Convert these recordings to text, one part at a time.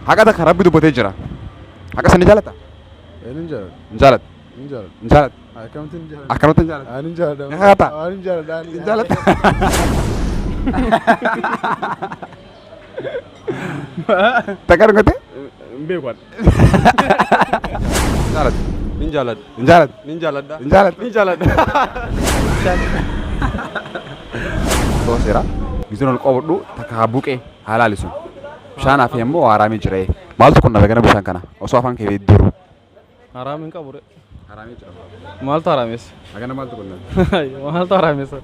Haqa takka Rabbi dubbatee jira. Haqa san ni jaalatta? Nin jaaladha. Hin jaalattu. Nin jaaladha. Hin jaalattu. Akkamatti hin jaaladha? Akkanumatti hin jaalattu. Ani hin jaaladha. Ni haqataa? Ani hin jaaladha. Ani Hin jaalattu. Takka dhungatte? Hin beeku ani. Hin jaalattu. Nin jaaladha. Hin jaalattu. Nin jaaladha. Hin jaalattu. Nin jaaladha. Tooseera. Gizeen ol qabadhu takka haa buqee haa laalisu. Bishaan hafe immoo haaraamee jira. Maaltu kun dhabe gara bishaan kana osoo afaan kee jiru. Haraam hin qabu re. Haraamee jira. Maaltu haraamessa? Hagana maaltu kun dhabe? Maaltu haraamessa?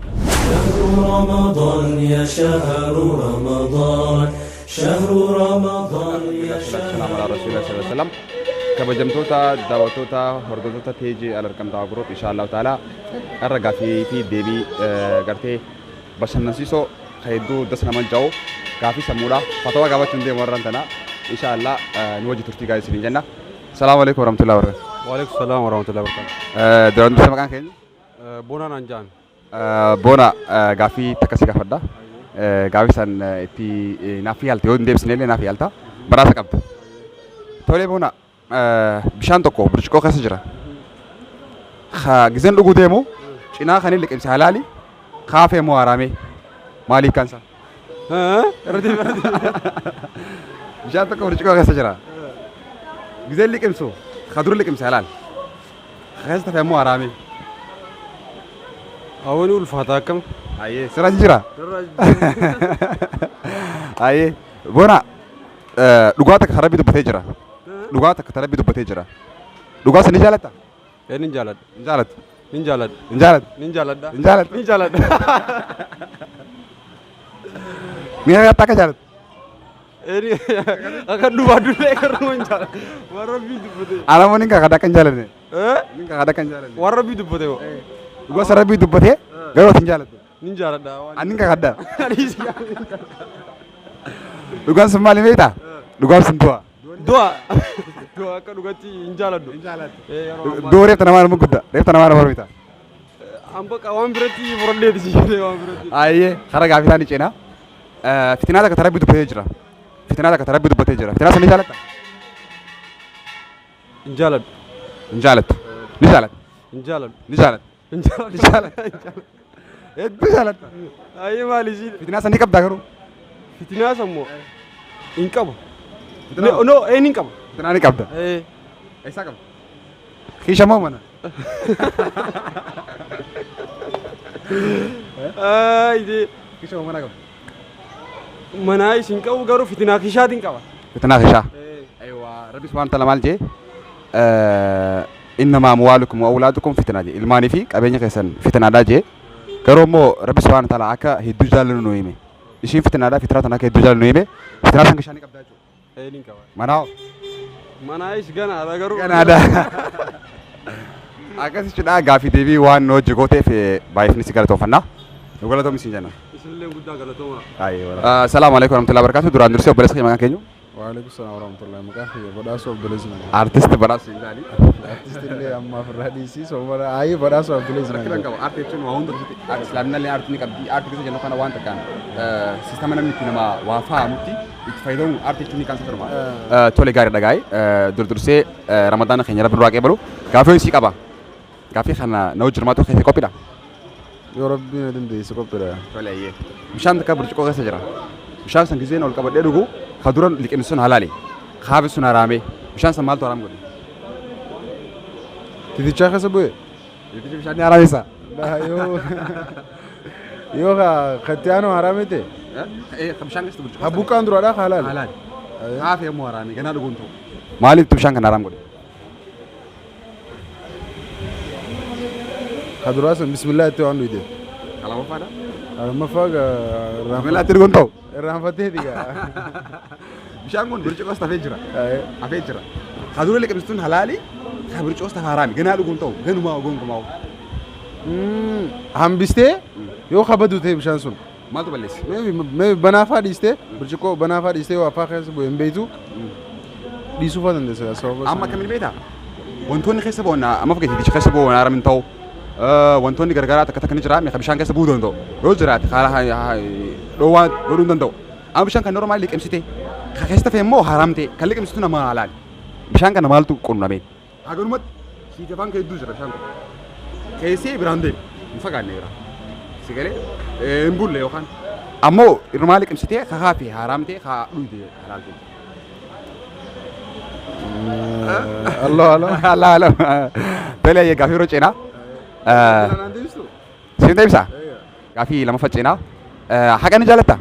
رمضان يا شهر رمضان شهر رمضان يا شهر Salaam ala Rasuulillah sallallahu alaihi wasallam. Kabajamtoota daawwattoota hordoftoota teejii Al-Arqamtaa Group insha Allah ta'ala irra gaaffii fi deebii gartee bashannansiisoo kan hedduu das nama ja'u gaaffii sammuudha. Fatawaa gaafachuun deemu warraan tana insha Allah nu wajji turtii gaarii isiniin jenna. Salaamu alaikum warahmatullahi wabarakatuh. Waalaikum salaam warahmatullahi wabarakatuh. Duraan dursa maqaan keenya? Boonaa naan ja'an. Boona gaaffii takka si gaafadha. Gaaffii san itti naaf yaalte yoo hin deebisne illee naaf yaalta. Badhaasa qabda. Tolee Boona bishaan tokko burcuqqoo keessa jira. Gizeen dhuguu deemu cinaa kan inni liqimse halaali kaafee immoo haraamee maaliif kan isaa? Bishaan tokko burcuqqoo keessa jira. Gizeen liqimsu ka dura liqimse halaal. Keessa tafe immoo haraamee. Hawwani ulfaata akkam? Ayyee sirra jira. Ayyee Boona dhugaa takka kan Rabbi dubbatee jira. Dhugaa takka kan Rabbi dubbatee jira. Dhugaa san ni jaalatta? Nin jaaladha. Hin jaalattu. Nin jaaladha. Hin jaalattu. Nin jaaladha. Hin jaalattu. Nin jaaladha. Ni haqatta akka jaalattu? Akka dhufaa dullee garuu hin jaaladha. Waan Rabbii dubbate. Ana immoo nin kakadha akka hin jaalanne. Nin kakadha akka hin jaalanne. Waan Rabbii dubbate hoo? Dhugaa san Rabbii dubbatee garuu ati hin jaalattu. Nin jaaladha. Ani nin kakadha. Dhugaan sun maali beektaa? Dhugaan sun du'a. Du'a. Du'a akka dhugatti hin jaaladhu. Hin jaaladhu. Du'a reefta namaa nama guddaa. Reefta namaa nama mormita. An bakka waan biratti fudhadheeti si jedhee waan biratti. Ayyee karaa gaafii isaanii ceenaa. Fitinaa takka tarabbii dubbatee jira. Fitinaa takka tarabbii dubbatee jira. Fitinaa san ni jaalatta? Hin jaaladhu. Hin jaalattu. Ni jaalatta. Hin jaaladhu. Ni jaalatta. Hin jaaladhu. Ni jaalatta. Hedduu jaalatta. Ayyee maali isiin? Fitinaa san ni qabdaa garuu? Fitinaa san moo? Hin qabu. Fitinaa No, een hin qaba. Fitinaa ni qabda. Ee. Eessaa qabda? Kiisha moo mana? Ayyee. Kiisha moo mana qabda? Manaa isin qabu garuu fitinaa kishaatiin qaba. Fitinaa kishaa. Aywa Rabbi subhaanahu wa ta'ala maal jee? Innamaa amwaalukum wa awlaadukum fitinaa jee. Ilmaanii fi qabeenya keessan fitinaadhaa jee. Garuu immoo Rabbi subhaanahu wa ta'ala akka hedduu jaallannu nu hime. Ishiin fitinaadhaa fitinaa tana akka hedduu jaallannu nu hime. Fitinaa san kishaa ni qabdaa jechuudha. Een hin qaba. Manaa hoo? Manaayis ganaadha garuu. Ganaadha. Akkas jechuudha gaaffii deebii waan nu hojii gooteef baay'ifni si galatooffanna. Nu galatoomi siin jenna. Isinillee guddaa galatooma. Salaamu alaikum warahmatullahi wabarakatuh. Duraan dursee obboleessa keenya maqaan keenyu? Waalaikum salaam warahmatullahi. Maqaan kiyya Badhaasoo Abdulees naan. Artist Badhaasoo Injaali. Artist illee ammaaf irraa dhiisii soomana. Ayi Badhaasoo Abdulees naan. Rakkina hin qabu. Aartii jechuun waa hunda keessatti islaaminallee aartii ni qabdi. Aartii keessa jennu kana waan takkaan siistama namni itti nama waa fahamutti itti fayyadamu aartii jechuun ni kan kanuma. Tole gaarii dhagaa'e dur dursee ramadaana keenya rabbi duraa qeebalu gaaffii sii qaba. Gaaffii kana na wajjin hirmaatu keessa qophiidha. Yoo rabbi na dandeesse qophiidha. Tole ayyee. Bishaan takka burcuqqoo keessa jira. Bishaan san gizeen ol qabadhee dhugu ka dura liqimsu sun halaali. Kaafi sun haraame. Bishaan san maaltu haraam godhe? Titichaa keessa bu'e. Titichi bishaan ni haraamessa. Yoo yoo ka katti aanu haraame ta'e. Bishaan keessa burcuqqoo. Habbuqqaan duraadhaa ka halaali. Halaali. Kaafi immoo haraame ganaa dhuguun ta'u. Maaliif bishaan kana haraam godhe? Ka duraa sun bismillah itti waan dhuyde. Lamaffaadha. Lammaffaa Bismillah itti dhuguun ta'u. Irraanfatteeti gaa. Bishaan kun burcuqqoos tafee jira. Hafee jira. Ka dura liqimsituun halaali, ka burcuqqoos tafe haraami. Ganaa dhuguun ta'u. Ganumaa gonkumaa. Hambistee yoo kabadu ta'e bishaan sun. Maaltu balleesse? Maybe banaafaa dhiistee burcuqqoo banaafaa dhiistee yoo afaa keessa bu'e hin beektu dhiisuu faa dandeessa sababa Amma akkamiin beektaa? Wantoonni keessa bu'an amma fakkeenya ticha keessa bu'an haram hin ta'u. Wantoonni garagaraa takka takka ni jira meeqa bishaan keessa bu'uu danda'u. Yoo jiraate haala dhoowwaa godhuu hin danda'u. Amma bishaan kan normaali liqimsite Ka keessa tafe immoo haraam ta'e kan liqimsitu nama halaali. Bishaan kana maaltu qunname? Haganumatti siif afaan kee hedduu jira bishaan kun. Keessee biraan deemi. Hin fagaanne biraa. Si galee hin bulle yookaan. Ammoo irmaa liqimsitee kakaa fi haraam ta'e haa dhuyde halaal ta'e. Allah alam. Allah alam. Tole gaafii yeroo ceenaa. Naan deebistu? Siin deebisa? Gaafii lamaffaa ceenaa. Haqa ni jaalatta?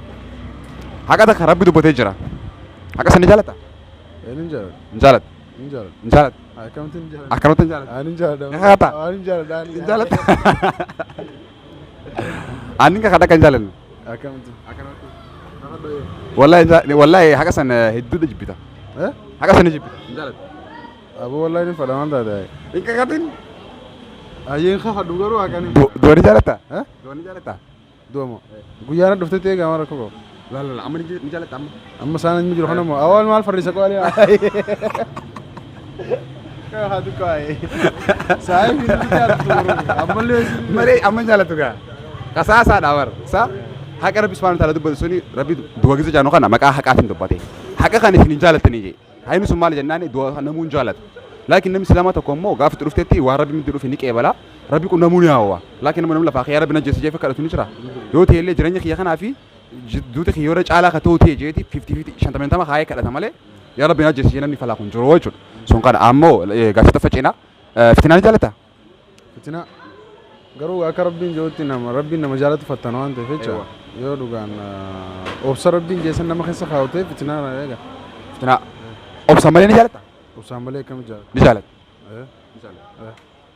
Haqa takka Rabbi dubbatee jira. Haqa san ni jaalatta? Hin jaaladha. Hin jaalatta. Hin jaaladha. Hin jaalatta. Akkamitti hin jaaladha? Akkanumatti hin jaalatta. Ani hin jaaladha. Ni kakatta? Ani hin jaaladha. Hin jaalatta. Ani kakadha kan jaalanne. Akkamitti? Wallahi wallahi haqa san hedduu jibbita. Eh? Haqa san ni jibbita. Hin jaalatta. Aboo wallahi ni fadha waan taate. Hin kakatin? Ayyeen kakadhu garuu akkamiin. Du'a ni jaalatta? Eh? Du'a ni jaalatta? Du'a moo? Guyyaa na dhuftee eegaa maal rakkoo qabu? La la la amma ni jaalatta amma. Amma isaan hin jiru kana moo? Awwaal maal farrisa qo'alee? Haa xiqqoo. Saayii fi ni jaalatu garuu. Ammallee Malee amma hin jaalattu gaa. Kasaasaadha bar. Sa haqa Rabbi subhaanahu wa ta'ala dubbatu suni Rabbi du'a gisa jaanu kana maqaa haqaatiin dubbate. Haqa kana isin hin jaalattanii jee. Hayni sun maal jennaani du'a namuu hin jaalatu. Laakiin namni islaamaa tokko immoo gaafa itti dhuftetti waan Rabbi miti dhufe ni qeebala. Rabbi kun namuu ni hawwa. Laakiin nama namni lafaa kiyyaa Rabbi na jeessa jee kadhatu ni jira. Yoo ta'e illee jireenya kiyya kanaa fi duuta kiyya irra caalaa ka ta'u ta'e jeeti 50 50 50 kaayee kadhata malee yaa Rabbi na jeessa jee namni falaa kun jiru jechuudha. Sun kana ammoo gaaffii tokko cinaa fitinaa ni jaalatta? Fitina garuu akka Rabbiin jirutti nama Rabbiin nama jaalatu fattana waan ta'eef jecha yoo dhugaan obsa Rabbiin jeessan nama keessa kaa'u ta'e fitinaa na eega. Fitinaa obsa malee ni jaalatta? Obsaan malee akkami jaalata? Ni jaalatta.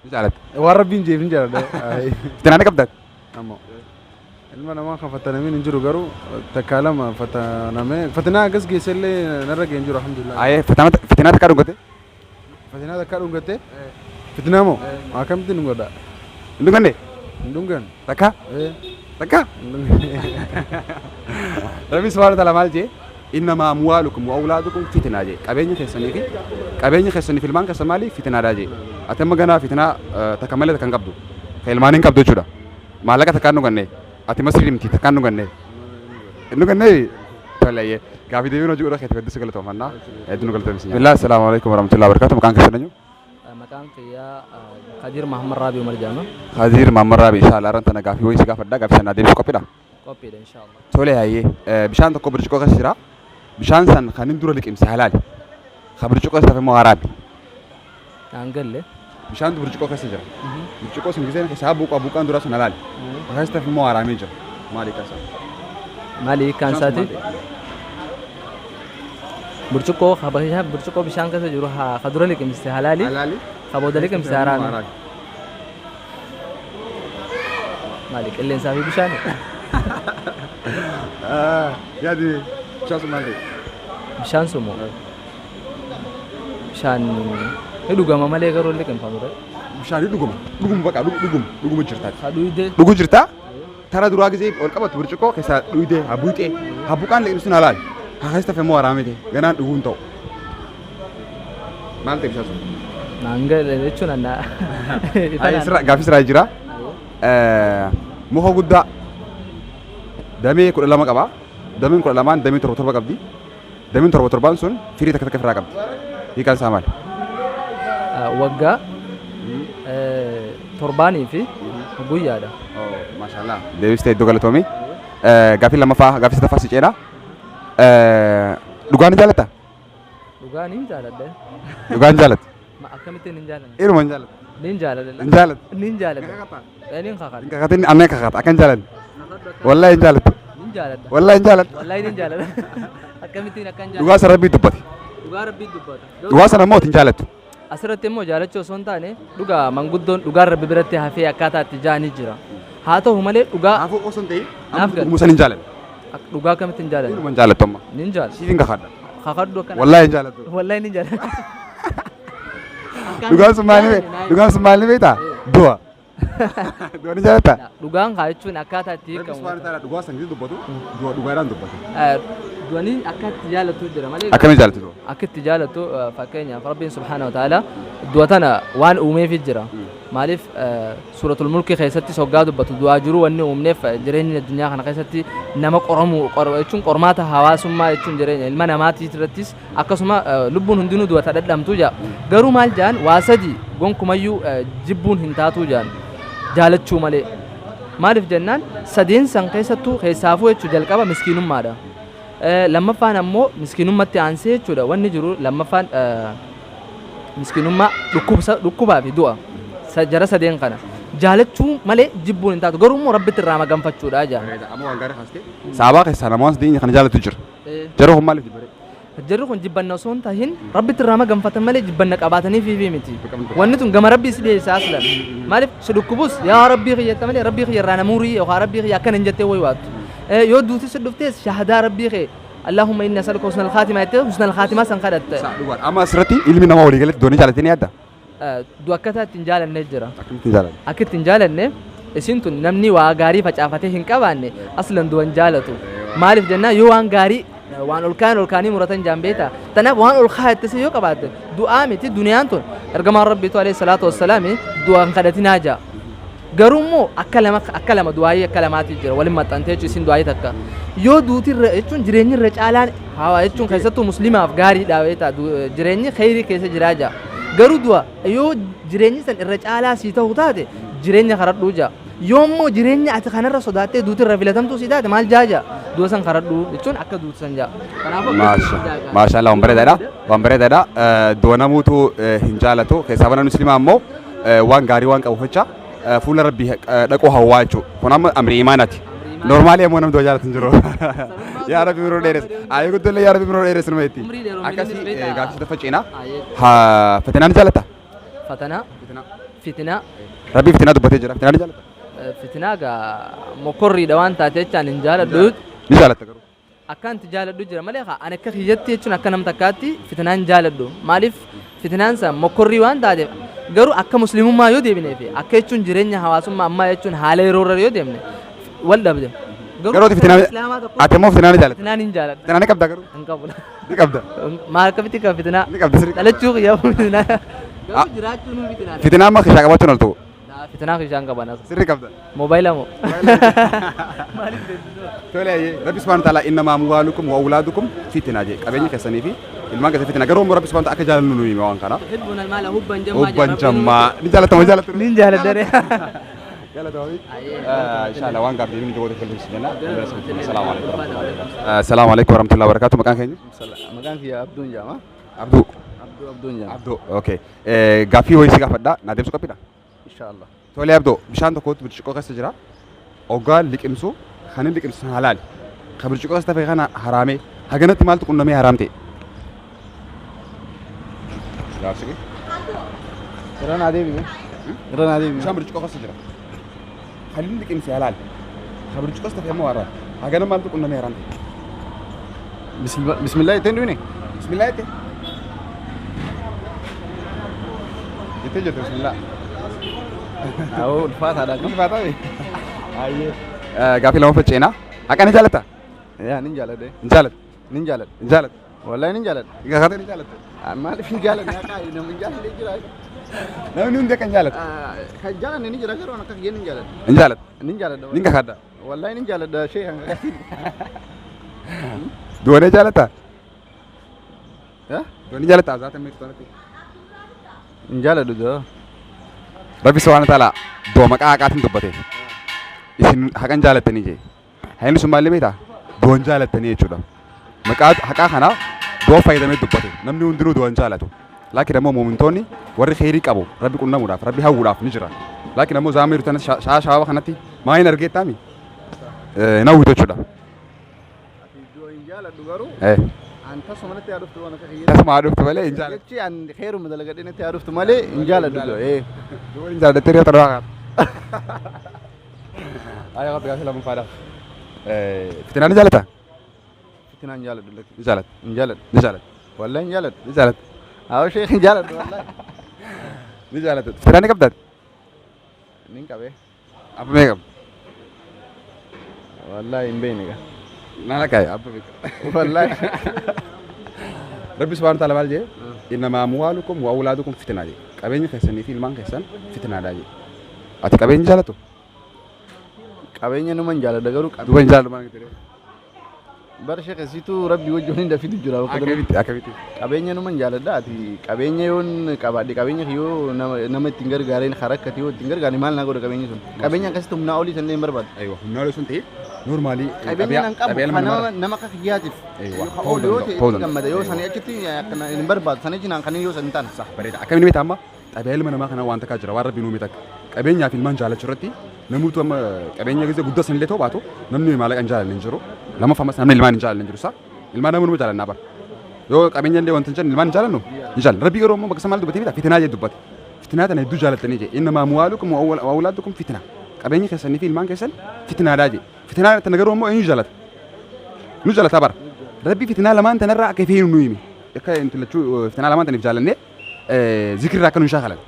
Ni jaalatta. Waan Rabbiin jeef hin jaaladha. Fitinaa ni qabda? Ammoo ilma namaa kan fattanamiin hin jiru garuu takkaa lama fattanamee fatinaa akkas geesse illee narra ga'e hin jiru alhamdulillah. Ayee fitinaa takkaa dhungatte? Fatinaa takkaa dhungatte? Fitinaa moo? Akkamitti dhungadha? Hin dhunganne? Hin dhungan. Takka? Takka? Rabbi subhaanahu wa ta'ala maal jee? Innamaa amwaalukum wa awlaadukum fitinaa jee. Qabeenya keessanii fi qabeenya keessanii fi ilmaan keessan maali? Fitinaadha jee. Ati amma ganaa fitinaa takka malee takka hin qabdu. Ka ilmaan hin qabdu jechuudha. Maallaqa takkaan dhunganne. Ati masrii miti takkaan dhunganne. Hin dhunganne? Tole gaafii deebiin hojii godha keetti hedduu si galatoomannaa. Hedduu nu galatoomsi. Bismillah assalaamu alaikum warahmatullahi wabarakatuh. Maqaan keessan eenyu? Maqaan kiyyaa Kadir Mahammad Raabii Umar jedhama. Kadir Mahammad Raabii inshallah irraan tana gaafii wayii si gaafadha gaafii sana deebisuu qophiidha. Qophiidha inshallah. Tole hayyee bishaan tokko burcuqqoo keessa jira. Bishaan san kan inni dura liqimse halaali. Ka burcuqqoo keessa hafe immoo haraami. Naan galle. Bishaan burcuqqoo keessa jira. Burcuqqoo sun giseen keessaa buuqaa buuqaan dura sun halaali. Ka keessa hafe immoo haraamee jira. Maali kaasa? Maali hiikkaan isaati? Burcuqqoo burcuqqoo bishaan keessa jiru ka dura liqimse halaali. Halaali. Ka booda liqimse haraami. Maali qilleensaa fi bishaan? Yaadi bishaan sun maal ta'e? Bishaan sun moo? Bishaan ni dhugama malee garuu hin liqimfamu. Bishaan ni dhuguma. Dhuguma baqa dhuguma dhuguma jirtaati. Ka dhuyde. Dhuguu jirtaa? Tara duraa gisee ol qabatu burcuqqoo keessaa dhuyde habuuxee habuuqaan liqimsuun halaali. Haa keessa hafe immoo haraamee ta'e ganaan dhuguu hin ta'u. Maal ta'e bishaan sun? Naan galle jechuun anna. Gaafii siraa jira. Muka guddaa damee 12 qaba. Dameen 12 damee 7 7 qabdi. Dameen 7 7 sun firii takka takka ofirraa qabdi. Hiikaan isaa maali? Waggaa torbaanii fi guyyaadha. Maashaallah. Deebistee iddoo galatoomii. Gaafii lammaffaa gaafii sadaffaa si ceenaa. Dhugaa ni jaalatta? Dhugaa ni jaaladha. Dhugaa ni jaalatta? Akkamittiin hin jaalanne? Ilma hin jaalatta. Nin jaaladha. Hin jaalatta? Nin jaaladha. Nin kakadha. Hin kakatin anna kakata akka hin jaalanne. Wallahi hin jaalattu. Nin jaaladha. Wallahi hin jaaladhu. Wallahi nin jaaladha. Akkamittiin akka hin jaaladha? Dhugaa sana Rabbii dubbate. Dhugaa Rabbii dubbata. Dhugaa sana immoo hin jaalattu. Asirratti immoo jaalachuu osoo hin taane dhugaa manguddoon dhugaan Rabbi biratti hafee akkaataa itti ja'anii jira. Haa ta'u malee dhugaa. Hafuu osoo hin ta'in Naaf gala. dhuguma sana hin jaalanne. Dhugaa akkamitti hin jaalanne? Dhuguma hin jaalattu amma. Nin jaaladha. Siif hin kakadha. Kakadhu akkana. Wallahi hin jaalattu. Wallahi nin jaaladha. Dhugaan sun maali dhugaan sun maali beektaa? Du'a. Du'a ni jaalatta? Dhugaan kaa jechuun akkaataa itti Rabbi hiikamu. subhaanahu wa ta'ala dhugaa san dubbatu du'a dhugaadhaan dubbatu. Du'anii akka itti jaalattu jira malee. Akkamiin jaalatti du'a? Akka itti jaalattu fakkeenyaaf Rabbiin subhaanahu wa ta'ala du'a tana waan uumeefi jira. Maaliif suuratul mulkii keessatti soggaa dubbatu du'aa jiru wanni uumneef jireenya addunyaa kana keessatti nama qoramu jechuun qormaata hawaasummaa jechuun jireenya ilma namaatii irrattis akkasuma lubbuun hundinuu du'a dhadhamtu jaa. Garuu maal jaan waa sadi gonkumayyuu jibbuun hin taatuu jaan jaalachuu malee. Maaliif jennaan sadeen san keessattuu keessaafuu jechuu jalqaba miskiinummaadha. Lammaffaan ammoo miskiinummatti aansee jechuudha wanni jiru lammaffaan miskiinummaa dhukkubaa fi du'a jara sadeen kana jaalachuu malee jibbuun hin taatu garuu immoo rabbitti irraa maganfachuudha jaa. Amma waan gaarii kaastee saabaa keessaa namoota diinyi kana jaalatu jira. Jarri kun maaliif jibbare? Jarri kun jibbanna osoo hin tahin rabbitti irraa maganfatan malee jibbanna qabaatanii fi miti. Wanni tun gama rabbii si dhiyeessa aslan. Maaliif si dhukkubus yaa rabbii kiyyetta malee rabbii kiyya irraa namuurii yookaan rabbii kiyya akkana hin jettee wayi waattu. Yoo duuti si dhuftees shahadaa rabbii kee Allahumma inni as'aluka husnal khaatima jettee husnal khaatimaa san kadhatte. Amma asirratti ilmi namaa walii galatti doonii jaalatee ni yaadda? Du'a akkataa ittiin jaalannee jira. Akkamitti jaalanne? Akka ittiin jaalanne isin tun namni waa gaarii facaafatee hin qabaanne aslan du'an jaalatu. Maaliif jennaan yoo waan gaarii waan ol kaa'an ol kaanii muratan jaan beektaa. Tanaaf waan ol kaa'atte yoo qabaatte du'aa miti duniyaan tun ergamaan rabbiitu alayhi salaatu wassalaami du'aan kadhatinaa jaa. Garuu immoo akka lama du'aayii akka lamaati jira waliin maxxantee jechuun isin du'aayii takka. Yoo duutirra jechuun jireenyi irra caalaan hawaa jechuun keessattuu muslimaaf gaariidha beektaa jireenyi kheyrii keessa jiraa jaa. Garuu du'a yoo jireenyi san irra caalaa sii ta'u taate jireenya karadhuu jaa. Yoo immoo jireenya ati kanarra sodaattee duutirra filatamtuu sii taate maal jaa jaa du'a san karadhuu jechuun akka duutu san jaa. Maasha Allah waan bareedaadha. Waan bareedaadha. Du'a namuutu hin jaalatu. Keessaa bana muslimaa immoo waan gaarii waan qabuuf jecha fuula rabbii dhaquu hawwaa jechuudha. Kun amma amrii imaanaati. Normaalii ammoo namni du'a jaalatu hin jiru. Yaa Rabbi biroo dheeres. Ayi guddollee yaa Rabbi biroo dheeres numa itti. Akkasii gaaffii sadaffaa ceenaa. Fatanaa ni jaalatta? Fatanaa. Fitinaa. Rabbi fitinaa dubbatee jira. Fitinaa ni jaalatta? Fitinaa gaa mokorriidha waan taate jechaan hin jaaladhu. Ni jaalatta garuu. Akka anti jaaladhu jira malee ani akka kiyyatti jechuun akka nam takkaatti fitinaan jaaladhu. Maaliif fitinaan san mokorrii waan taateef garuu akka muslimummaa yoo deebinee fi akka jechuun jireenya hawaasummaa ammaa jechuun haala yeroo irra yoo deemne wal dhabde. Garuu ati fitinaa ati immoo fitinaa ni jaalatta? Fitinaan hin jaaladha. Fitinaa ni qabda garuu? Hin qabu. Ni qabda. Maal akkamitti qaba fitinaa? Ni qabda sirrii. Dhalachuu kiyyaa fitinaa. Garuu jiraachuu nu fitinaa. Fitinaa amma kishaa qabaachuun ol ta'u. Fitinaa kishaan qaban as. Sirrii qabda. Moobaayila moo? Tole Rabbi subhaanahu wa ta'ala innamaa amwaalukum wa awlaadukum fitinaa jee qabeenya keessanii fi ilmaan keessan fitinaa garuu immoo Rabbi subhaanahu wa ta'ala akka jaalannu nu hime waan kana. Hubban almaala hubban jammaa. Hubban jammaa ni jaalatama jaalatu. Ni jaaladare. Galatoomi. Inshallah waan gaaf deemni goota filmsi jenna. Salaamu alaikum. Salaamu alaikum warahmatullahi wabarakatuh. Maqaan keenya? Maqaan kiyya Abduun jedhama. Abduu. Abduu Abduun jedhama. Abduu. Okay. Gaaffii wayii si gaafadha. Naa deebisuu qabdida? Inshallah. Tole Abduu bishaan tokkotu birciqoo keessa jira. Oggaa liqimsu kan inni liqimsu sana halaali. Kan birciqoo keessa tafe kana haraamee haganatti maaltu qunnamee haraam ta'e? Gaafsi Irra naa deebime. Irra naa deebime. Bishaan birciqoo keessa jira. Kan inni liqimse halaali. Kan birciqoo keessa tafe immoo haraam. Hagana maaltu qunnamee haraam ta'e? Bismillah ittiin duune. Bismillah jette. Jettee jirte bismillah. Awoo ulfaataadha. Ulfaataa mi? Ayyee. Gaaffii lama faceenaa. Haqa ni jaalatta? Yaa nin jaaladhe. Hin jaalatta? Nin jaaladha. Hin jaalatta? Wallahi nin jaaladha. Gaafate ni jaalatta? Maaliif hin jaalanne akka namni hin jaalanne jira. Namni hundi akka hin jaalatu. Kan jaalanne ni jira garuu akka kiyyeen hin jaaladha. Hin jaalatta? Nin jaaladha. Nin kakadda? Wallahi nin jaaladha shee kan kakatiin. Duwanee jaalatta? Duwanee jaalatta zaata meetu tanatti? Hin jaaladhu doo. Rabbi subhaanahu wa ta'ala du'a maqaa haqaatiin dubbate. Isin haqan jaalattanii jee. Hayni sun maallee beektaa? Du'an jaalattanii jechuudha. Maqaa haqaa kana du'a fayyadamee dubbate. Namni hundinuu du'an jaalatu. Laakiin ammoo muumintoonni warri kheyrii qabu rabbi qunnamuudhaaf rabbi hawwuudhaaf ni jira. Laakiin ammoo zaama jiru tanatti shaa shaaba kanatti maa hin argeettaami? Hin hawwitu jechuudha. Du'a hin jaaladhu garuu. An tasuma natti haa dhuftu waan akka kiyyee. Tasuma haa dhuftu malee hin jaaladhu. Jechi an heeruma dalagadhee natti haa dhuftu malee hin jaaladhu du'a. Du'a hin jaaladhu reefa irraa. Ayyaa qabdi gaaffii lammaffaadhaaf. Fitinaa ni jaalatta? Fitinaa hin jaaladhu lakki. Ni jaalatta? Hin jaaladhu. Ni jaalatta? Wallahi hin jaaladhu. Ni jaalatta? Haa sheekh hin jaaladhu wallahi. Ni jaalatta. Fitinaa ni qabdaa? Nin qabee. Abba meeqa qabda? Wallahi hin beekne gaa. Naan akka abba meeqa? Wallahi. Rabbi subhaanahu wa ta'ala maal jee? Innamaa amwaalukum wa awlaadukum fitinaa jee. Qabeenya keessanii fi ilmaan keessan fitnaadha jedhe. Ati qabeenya jaalatu? Qabeenya numan jaaladha garuu Duuba hin jaalatu maal jedhee? Bara sheekh situ rabbi wajjin hin dafitu jira bakka dura. Akkamitti akkamitti? Qabeenya numan jaaladha ati qabeenya yoon qabaadhe qabeenya yoo nama ittiin gargaareen harakkate yoo ittiin gargaare maal naa godha qabeenyi sun? Qabeenya akkasitti humnaa olii sanillee hin barbaadu. Aywa humnaa olii sun ta'e normaalii Qabeenya nan qabu kan nama akka kiyyaatiif Aywa yoo ta'uu yoo danda'a ta'e ta'uu itti gammada yoo danda'a. sanii achitti akkana hin barbaadu sanii achi naan kanneen yoo san hin taane. Sax bareeda. Akkamiin beektaa amma xabiyaa ilma namaa kana waan takkaa jira waan rabbiin uume takka. Qabeenyaa fi ilmaan jaalachuu irratti namoota amma qabeenya gisee guddaa sanillee ta'uu baatu namni maallaqa hin jaalanne hin jiru. Lammaffaa ammas namni ilmaan hin jaalanne hin jiru isaa. Ilmaan nama numa jaalannaa bara. Yoo qabeenya illee wanta hin jaallanne ilmaan hin jaalannu hin jaallannu. Rabbi yeroo immoo bakka maal dubbatee beektaa fitinaa jedhe dubbate. Fitinaa tana hedduu jaalattanii jedhe. Innamaa amwaalukum wa awlaadukum fitina. Qabeenya keessanii fi ilmaan keessan fitinaadhaa jedhe. Fitinaa tana garuu immoo eenyu jaalata? Nu jaalata bara. Rabbi fitinaa lamaan tanarraa akka feenu nu hime. Akka inti lachuu fitinaa lamaan taniif jaallannee zikrirraa akka nu hin shaakalan.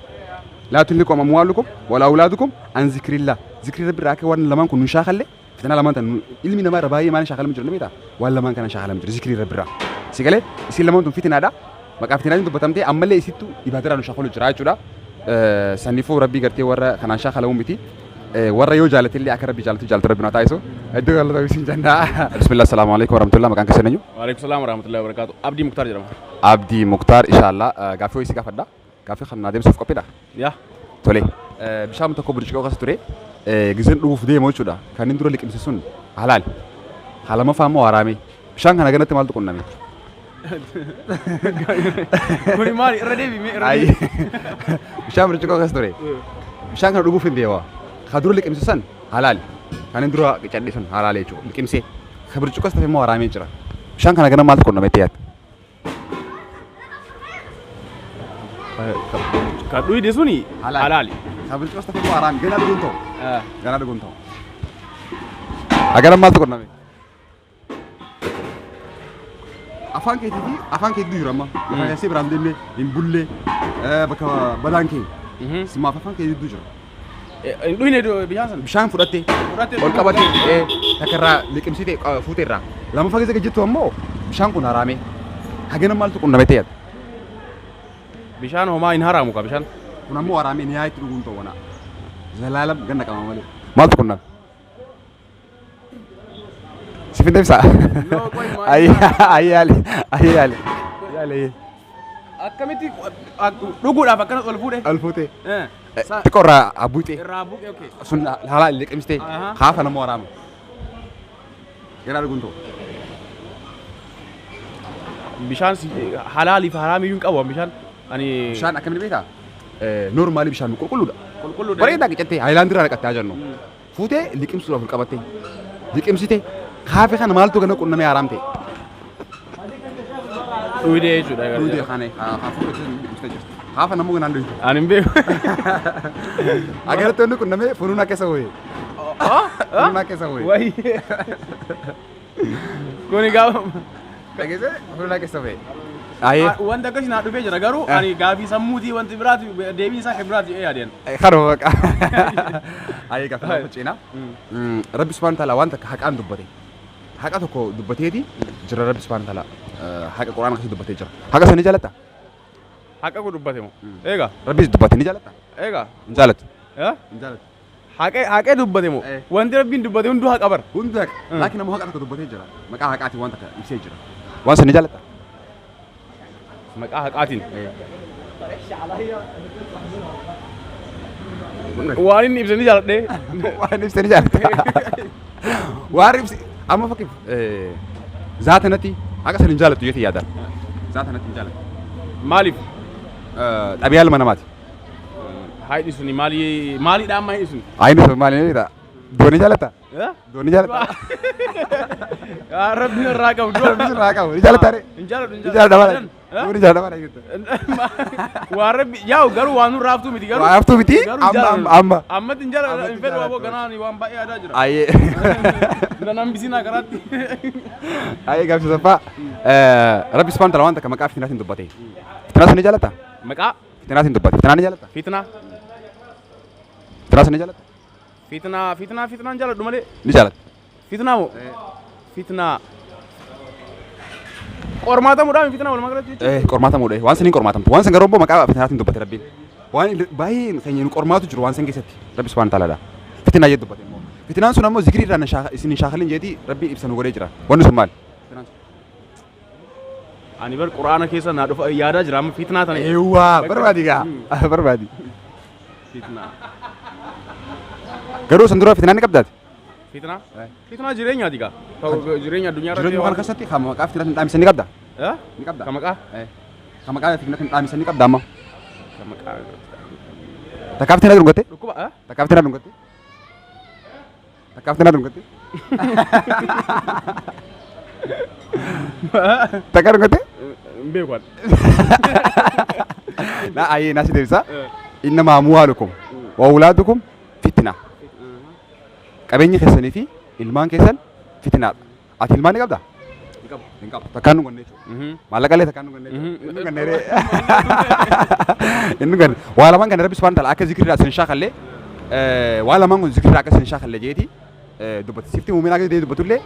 Laa tulhikum amwaalukum wala awlaadukum an zikrillah. Zikri rabbi irraa akka waan lamaan kun nu hin shaakalle fitinaa lamaan tan ilmi namaa irra baay'ee maal shaakalamu jira namni waan lamaan kana shaakalamu jira zikrii rabbi irraa. Si galee isin lamaan tun fitinaadha. Maqaa fitinaatiin dubbatamtee ammallee isittu ibaadarraa nu shaakalu jira jechuudha. Saniifuu rabbii gartee warra kanaan shaakalamu miti. Warra yoo jaalate illee akka rabbi jaalatu jaalatu rabbi nu haa taasisu. Iddoo galata isin jenna. Bismillah salaamu alaikum warahmatullahi maqaan keessan eenyu? Waalaikum salaam warahmatullahi wabarakatuh. Abdii Muktaar jedhama. Abdii Muktaar inshallah gaaffii wayii si gaafadha. Gaaffii kan naa deebisuuf qophiidha. Yaa. Tole. Bishaan tokko burcuqqoo keessa ture. Gizeen dhuguuf deemu jechuudha. Kan inni dura liqimse sun halaal. Lammaffaa immoo haraame. Bishaan kana ganatti maaltu qunname? Kuni maali irra deebi mee irra deebi. Bishaan burcuqqoo keessa ture. Bishaan kana dhuguuf hin deema. Ka dura liqimse san halaal. Kan inni dura cadhe sun halaal jechuudha. Liqimsee. Ka burcuqqoo keessa immoo haraamee jira. Bishaan kana gana maaltu qunname itti yaadda? Ka dhuyde suni halaali. Ka burcuqqoo keessa immoo haraame. Ganaa dhuguun ta'u. Ganaa dhuguun ta'u. Hagana maaltu qunname? Afaan keetii fi afaan keetii jira amma. Afaan keessi biraan deemnee hin bullee bakka balaan kee. Simaaf afaan keetii jira. Hin dhuyne bishaan sana. Bishaan fudhattee ol qabattee takka irraa liqimsitee fuutee irraa. Lammaffaa keessa jettu ammoo bishaan kun haraame. Hagana maaltu qunname ta'e? Bishaan homaa hin haraamu ka bishaan. Kun ammoo haraame ni itti dhuguun ta'u wana. Zalaalam ganna qaba malee. Maaltu qunname? Sifin deebisa. Ayi yaale ayi yaale yaale. Akkamitti dhuguudhaaf akkanas ol fuudhe? Ol fuutee. Xiqqoo irraa abbuutee. Irraa buqee okay. Sun haala liqimsitee haafa nama waraama. Ganaa dhuguun ta'u. Bishaan halaalii fi haraamiyyuu hin qabu bishaan. Ani Bishaan akkamitti beektaa? Normaalii bishaan qulqulluudha. Qulqulluudha. Bareedaa qicattee haayilaandii irraa naqattee jennu. Fuutee liqimsuudhaaf ol qabattee liqimsitee kaafe kana maaltu gana qunnamee haraam ta'e? Dhuyde jechuudha. Dhuyde kana haa fuudhee liqimsitee jirti. Haafa namuu ganaan dhuyde. Ani hin beeku. Agartee inni qunnamee funuun akka isa wayii. Funuun akka isa wayii. Wayi. Kuni gaafa. Dhageessee funuun akka isa wayii. Aye. Wanta akkasii naa dhufee jira garuu ani gaafii sammuutii wanti biraati deebiin isaa kan biraati yaadeen. Kanuma baqa. Aye gaaffii nama cinaa. Rabbi subhaanahu ta'ala waan takka haqaan dubbate. Haqa tokko dubbateeti jira Rabbi subhaanahu ta'ala haqa quraana keessatti dubbatee jira. Haqa sana ni jaalatta? Haqa kun dubbate moo? Eega. Rabbis dubbate ni jaalatta? Eega. Hin jaalatu. Hin jaalatu. Haqee dubbate moo? Wanti Rabbiin dubbate hunduu haqa bara. Hunduu haqa. Laakiin ammoo haqa tokko dubbatee jira. Maqaa haqaatiin waan takka ibsee jira. Waan sana ni jaalatta? Maqaa haqaatiin. Waan inni ibse ni jaaladhee. Waan ibse ni jaalatta. Waan ibse amma fakkiif zaata natti haqa sana hin jaalattu jettee yaadan. Zaata natti hin jaalattu. Maaliif? Xabiyaa ilma namaati. Haayidhi suni maali maaliidha amma haayidhi suni? Haayidhi sun maali ni beektaa? Doonii jaalatta? Doonii jaalatta? Rabbi irraa qabu. Rabbi irraa qabu. Ni jaalatta ree? Hin jaaladhu. Ni jaaladha maali? Doonii jaaladha maali jettu? Waan Rabbi yaa'u garuu waan nurraa haftuu miti garuu. Waan haftuu miti? Amma amma amma. Ammatti hin jaaladhu hin fedhu aboo ganaan waan baay'ee aadaa jira. Ayyee. Nan hambisiinaa karaatti. Ayyee gaafsi saffaa. Rabbi subhaanahu ta'ala waan takka maqaa fitinaatiin dubbate. Fitinaa sun ni jaalatta? Maqaa? Fitinaatiin dubbate. Fitinaa ni jaalatta? Fitinaa. Fitinaa sun ni jaalatta? Fitinaa fitinaa fitinaan jaaladhu malee. Ni jaalatta. Fitinaa moo? Fitinaa. Qormaatamuudhaan fitinaa walumaa galatti jechuudha. Qormaatamuudha. Waan saniin qormaatamtu. Waan san garuu immoo maqaa fitinaatiin dubbate Rabbiin. Waan baay'ee keenya nu qormaatu jiru waan san keessatti. Rabbi subhaanahu wa ta'aalaadha. Fitinaa jedhu dubbate immoo. Fitinaan sun ammoo zikrii irraa isin hin shaakalin jeeti Rabbi ibsa nu godhee jira. Wanni sun maali? Fitinaan sun. Ani bar Quraana keessa naa dhufa yaadaa jira amma fitnaa tana. Eewwaa barbaadi gaa barbaadi. Fitnaa. Garuu san dura fitinaan ni qabdaati. Fitnaa? Fitnaa jireenyaati gaa. Jireenya addunyaa irratti. Jireenya kana keessatti kan maqaa fitinaa hin dhaamsan ni qabda. Eh? Ni qabda. Kan maqaa? Kan maqaa fitinaa hin dhaamsan ni qabda amma. Kan maqaa. Takkaa fitinaa dhungatte? Dhukkuba eh? Takkaa fitinaa dhungatte? Takkaa fitinaa dhungatte? Takkaa dhungatte? Hin beeku ani. Na ayyee na si deebisa. Innamaa amwaalukum wa awlaadukum fitna. Qabeenyi keessanii fi ilmaan keessan fitnaadha. Ati ilmaan ni qabdaa? Hin qabu. Hin qabu. Takkaan nu ganne jechuudha. Maallaqa illee takkaan nu ganne jechuudha. Inni ganne ree. Inni ganne. Waa lamaan kana Rabbi subhaanahu wa ta'ala akka zikriidhaa isin shaakallee waa lamaan kun zikriidhaa akka isin shaakallee jeeti dubbate. Sifti muuminaa keessatti dubbatullee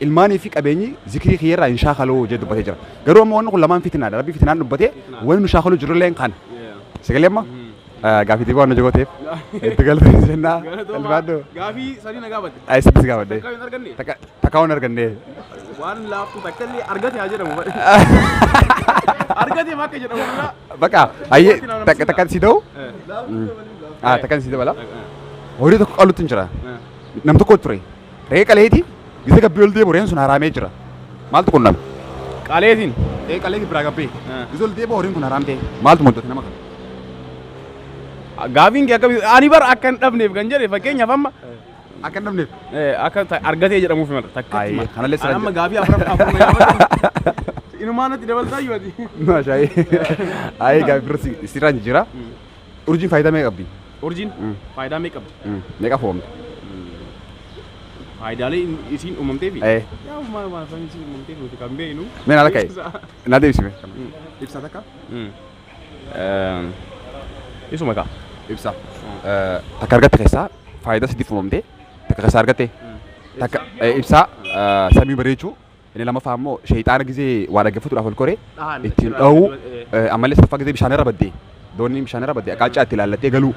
ilmaanii fi qabeenyi zikrii kiyyarraa hin shaakaluu jee dubbatee jira. Garuu ammoo wanni kun lamaan fitnaadha. Rabbi fitnaan dubbatee wanni nu shaakaluu jirullee kana. Sagalee amma gaafii xiqqoo waan nu jigooteef itti galtee jennaa. Albaaddo. Gaafii sadii na gaafatte. Ay sitti si gaafadhe. Takka hin arganne. Takka waan arganne. Waan laaftu takka illee argate haa jedhamu. Argate bakka jedhamu biraa. Bakka ayyee takka takka si ta'u. Ah takka si dabala. Horii tokko qalutti hin jira. Nam tokko ture. Re'ee qaleeti gisa gabbii ol deemu re'een sun haraamee jira. Maaltu qunname? Qaleetiin. Re'ee qaleeti biraa gabbee. Gisa ol deemu horiin kun haraam ta'e. Maaltu mudate nama kana? Gaafiin kee akkami ani bar akka hin dhabneef kan jedhe fakkeenyaaf amma. Akka hin dhabneef. Akka argatee jedhamuuf mala takka. Ayi kanallee sirra Amma gaafii afur afur na gaafate. Inumaa natti dabaltaa iyyuu ati. Maashaayee. Ayi gaafii bira sirraan jijjiira. Urjiin faayidaa meeqa qabdi? Urjiin faayidaa meeqa qabdi? Meeqa foomte? Faayidaalee isiin uumamteefi? Eh. Yaa maal maal kan isiin uumamteef nuti kan beeknu. Mee naala ka'e. Na deebisime. Ibsaa takka. Isuma kaa. Ibsa. Takka argatte keessaa faayidaa sitti uumamte takka keessaa argatte takka ibsaa samii bareechuu inni lammaffaa immoo sheexaana gizee waa dhaggeeffatuudhaaf ol koree ittiin dhahuu ammallee sadaffaa gizee bishaan irra baddee dooniin bishaan irra baddee aqaacaa itti ilaallattee galuu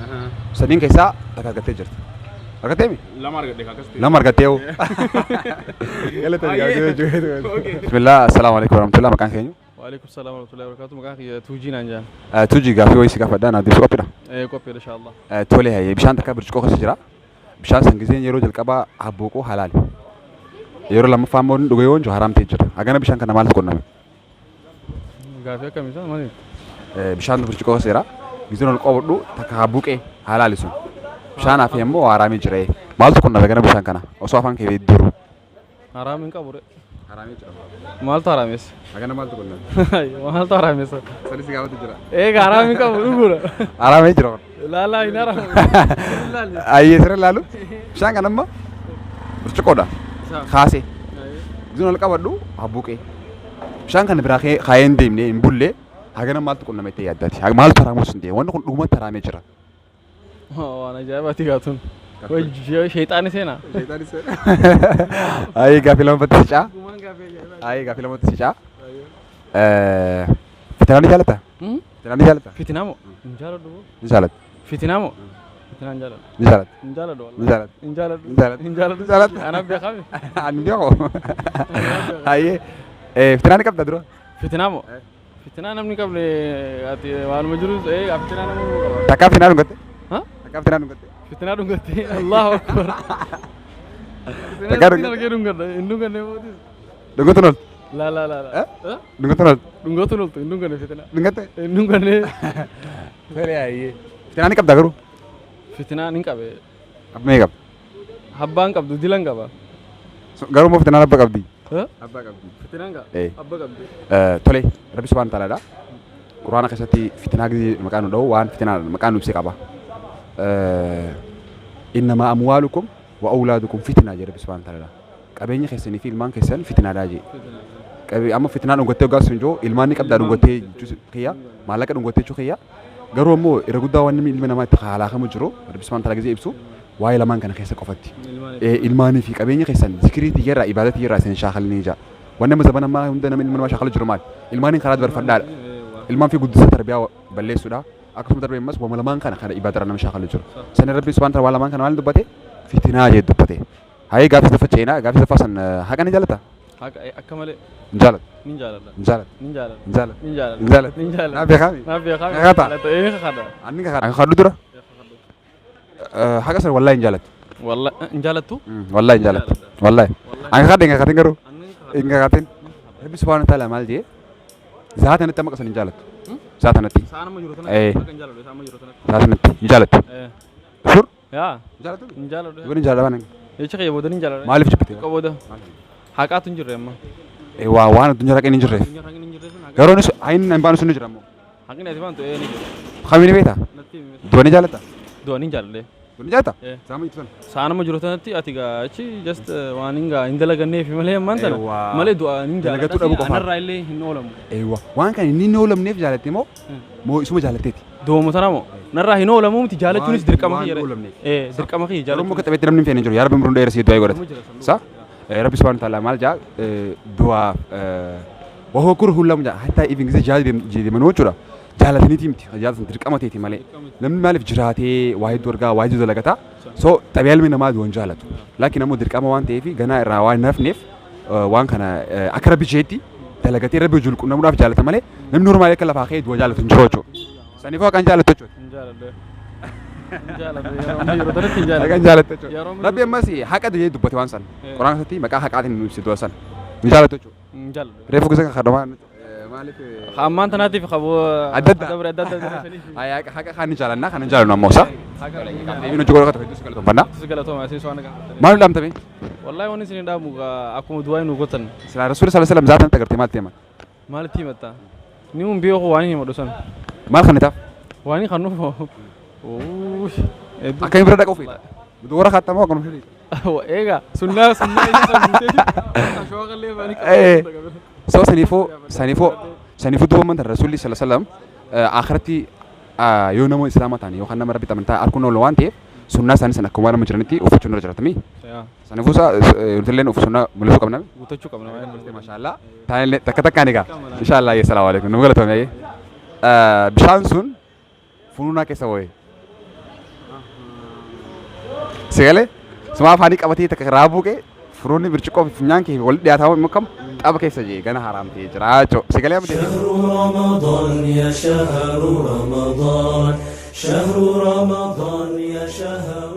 sadiin keessaa takka argattee jirti. Argattee mi? Lama argadhe akkasitti. Lama argattee hoo? Galatoomi. Bismillah, assalaamu alaikum warahmatullahi maqaan keenyu. Waalaikum salaam warahmatullahi wabarakatuh. Maqaan kiyya Tuujii naan jedhan. Tuujii gaaffii wayii si gaafadha naaf deebisuu qophiidha. Qophiidha inshallah. Tole hayyee bishaan takka burcuqqoo keessa jira. Bishaan san gizeen yeroo jalqabaa habbuuquu halaali. Yeroo lammaffaa immoo inni dhuge yoo hin haraam ta'e jira. Hagana bishaan kana maaltu qunname? Gaaffii akkamii isaa maali? Bishaan burcuqqoo keessa jira. Gizeen ol qabadhu takka habbuuqee halaali sun. Bishaan hafe immoo haraamii jira. Maaltu qunname hagana bishaan kana? Osoo afaan kee duru. Haraam hin qabu re. Haraamii jira. Maaltu haraamessa? Hagana maaltu qunname? Maaltu haraamessa? Sadi si gaafatu jira. Eega haraam hin qabu dhuguudha. Haraamii jira. Laalaa hin haraam. Ayyee sirra laalu. Bishaan kana amma burcuqqoodha. Kaasee. Gizeen ol qabadhu habbuuqee. Bishaan kana biraa kaayee hin deemne hin bulle hagana maaltu qunname ta'e yaaddaati. Maaltu haraamus hin ta'e wanni kun dhugumatti haraamee jira. Waan ajaa'ibaati gaatuun. Sheexaani seenaa. Sheexaani seenaa. Ayyee gaaffii lammaffatti si caa. Ayyee gaaffii lammaffatti si caa. Fitinaa ni jaalatta? Fitinaa ni jaalatta? Fitinaa moo? Hin jaaladhu. Ni jaalatta. Fitinaa moo? Fitinaa hin jaaladhu. Ni jaalatta. Hin jaaladhu. Ni jaalatta. Hin jaaladhu. Ni jaalatta. Hin jaaladhu. Ni jaalatta. Anaaf beekame. Ani beeku. Ayyee fitinaa ni qabda dura? Fitinaa moo? Fitinaa namni qabne ati waanuma jiru fitinaa namni qaba. Takkaa fitinaa dhungatte? Ha? Takkaa fitinaa dhungatte? Fitinaa dhungatte. Allahu akbar. Takkaa Fitinaa argee dhungadha. Hin dhunganne mootis. Dhungatu noltu? La la la la. Dhungatu noltu? Dhungatu noltu hin dhunganne fitinaa. Dhungatte? Hin dhunganne. Tole ayyee. Fitinaa ni qabda garuu? Fitinaa ni qabe. Abbaa qabda? Abbaan qabdu dilan qaba. Garuu immoo fitinaan abba qabdi? Abbaa qabdi. Fitinaan qaba. Abba qabdi. Tole Rabbi subhaanahu wa ta'aalaadha. Quraana keessatti fitinaa gisee maqaa nu dha'u waan fitinaa maqaa nu ibsee qaba. Innamaa amwaalukum wa awlaadukum fitinaa jedhe Rabbi subhaanahu wa ta'aalaadha. Qabeenya keessanii fi ilmaan keessan fitinaadhaa jedhe. Amma fitinaa dhungattee hoggaa sun jiru ilmaan ni qabdaa dhungattee jechuu kiyya maallaqa dhungattee jechuu kiyya. Garuu ammoo irra guddaa waan ilmi namaa itti halaakamu jiru Rabbi subhaanahu wa ta'aala gisee ibsu waa'ee lamaan kana keessa qofatti. Ilmaanii fi qabeenya keessan zikirii tiyyarraa ibaadaa tiyyarraa isin shaakalanii jira. Wanni amma zamana ammaa hunda nama ilma namaa shaakalu jiru maali? Ilmaaniin karaa dabarfadhaadha. Ilmaan fi guddisa tarbiyaa balleessuudha. Akkasuma darbee ammas wama lamaan kana kana ibaadara nama shaakalu jiru. Sani Rabbiin subhaanahu wa ta'ala waa lamaan kana maal dubbate? Fitinaa jee dubbate. Hayee gaafii sadaffaa ceenaa gaafii sadaffaa san haqa ni jaalata? Haqa akka malee. Hin jaalatu. Nin jaaladha. Hin jaalatu. Nin jaaladha. Hin jaalatu. Nin jaaladha. Hin jaalatu. Nin jaaladha. Naa beekaami? Naa beekaami. Kakata? Ee kakadha. Anni kakadha. Ani kakadhu dura? Haqa san wallahi hin jaalatu. Wallahi hin jaalattu? Wallahi hin jaalatu. Wallahi. Ani kakadha hin kakatin garuu. Hin kakatin. Rabbi subhaanahu wa ta'ala maal jee? Zaata natti amma qasan hin jaalatu. Zaata natti. Sa'aan amma jiru Eh. tanatti. Haqa hin jaaladhu. Sa'aan amma jiru tanatti. Zaata natti hin jaalatu. Eh. Sur? Yaa. Hin jaalatu? Hin jaaladhu. Yoo hin jaalatu Jecha kiyya booda nin jaaladha. Maaliif jibbite? Xiqqoo booda. Haqaatu hin jirre amma. Waa waan addunyaa haqni hin jirreef. Addunyaa haqni hin jirreef. Garuu innis hayni hin baanu sun ni jira ammoo. Haqni ati baantu ee ni jira. Kamiin beektaa? Natti himi. Du'a ni jaalatta? Du'a nin jaaladhe. Du'a ni jaalata? Eh. Saama jirtu sana. Sa'aan amma jiru tanatti ati gaa achi just waan hin gaa hin dalaganneef malee ammaan tana Eewwa. malee du'a nin jaaladha. Dalagatuu dhabuu qofaaf. Anarraa illee hin oolamu. Eewwa. Waan kana inni hin oolamneef jaalatte moo moo isuma jaalatteeti? Du'uma tana moo narraa hin oolamu miti jaalachuunis dirqama waan kiyya. oolamneef. Eh dirqama kiyya Garuu jaalachuun. muka tapheetti namni hin feene hin jiru. Yaa Rabbi umriin dheeressi du'aa godhate. Sa? Rabbi subhaanahu wa ta'ala maal jaa du'aa وهو كره لهم جا حتى even gisee jaal deemanuu jechuudha. Jaalataniiti miti jaalatan dirqama ta'eeti malee. Namni maaliif jiraatee waa hedduu argaa waa hedduu dalagataa. So xabiyaa ilmi namaa du'an jaalatu. Laakiin ammoo dirqama waan ta'eef ganaa irraa waan hin hafneef waan kana akka rabbi jeetti dalagatee rabbi wajjin qunnamuudhaaf jaalata malee namni normaalii akka lafaa ka'ee du'a jaalatu hin jiru jechuudha. Saniifuu haqaan jaalatu jechuudha. Hin jaaladhu. Hin jaaladhu yeroo amma yeroo tanatti hin jaaladhu. Haqaan jaalatu jechuudha. Yeroo amma Rabbi ammas haqa jedhee dubbate waan san. Eh. Quraana keessatti maqaa haqaatiin nu ibsi du'a san. Hin jaalatu jechuudha. Hin jaaladhu. Reefu gosa kan kadhamaa maaliif Ammaan tanaatiif qabu. Adda adda. Adda adda. Ay, haqa kan jaalannaa kan hin jaalannu ammoo sa. Deebiin hojii godhatu hedduu si galatoomfanna. Si galatooma isin waan gaafattan. Maal dhaamtame? Wallahi wanni isin dhaamu akkuma du'aa nu gootan. Silaa Rasuulli sallallahu alaihi wasallam zaatan agartee maal ta'e Maalitti himatta? Ni mun beeku waan hin himadhu san. Maal kan taaf? Waan hin kannuuf. Akkamiin bira dhaquu feeta? Dubara kattamoo akkam feeta? Egaa sunnaa sunnaa isa san guuteeti. Shooqallee baanii Eh. So saniifuu saniifuu saniifuu duuba manta Rasuulli sallallahu alaihi wasallam akhiratti yoo nama islaamaa ta'an yookaan nama rabbitti amantaa arguun oolu waan ta'eef sunnaa isaanii sana akkuma nama jiranitti uffachuun irra jiraatami. Saniifuu isaa nutilleen sunnaa mul'isuu qabna. Guuttachuu qabna. Maashaallah. Taanillee takka takkaan egaa. Inshaallah salaamu alaikum. Nu galatoome. Bishaan sun funuunaa keessa wayii. Sagalee sumaa afaanii qabatee takka raabuu qee furuunni birciqoo fi funyaan kee wal dhiyaataa immoo kam xaba keessa jee gana haraam ta'ee jira jechuudha. Sagalee amma deebiin. شهر رمضان يا شهر رمضان شهر رمضان يا شهر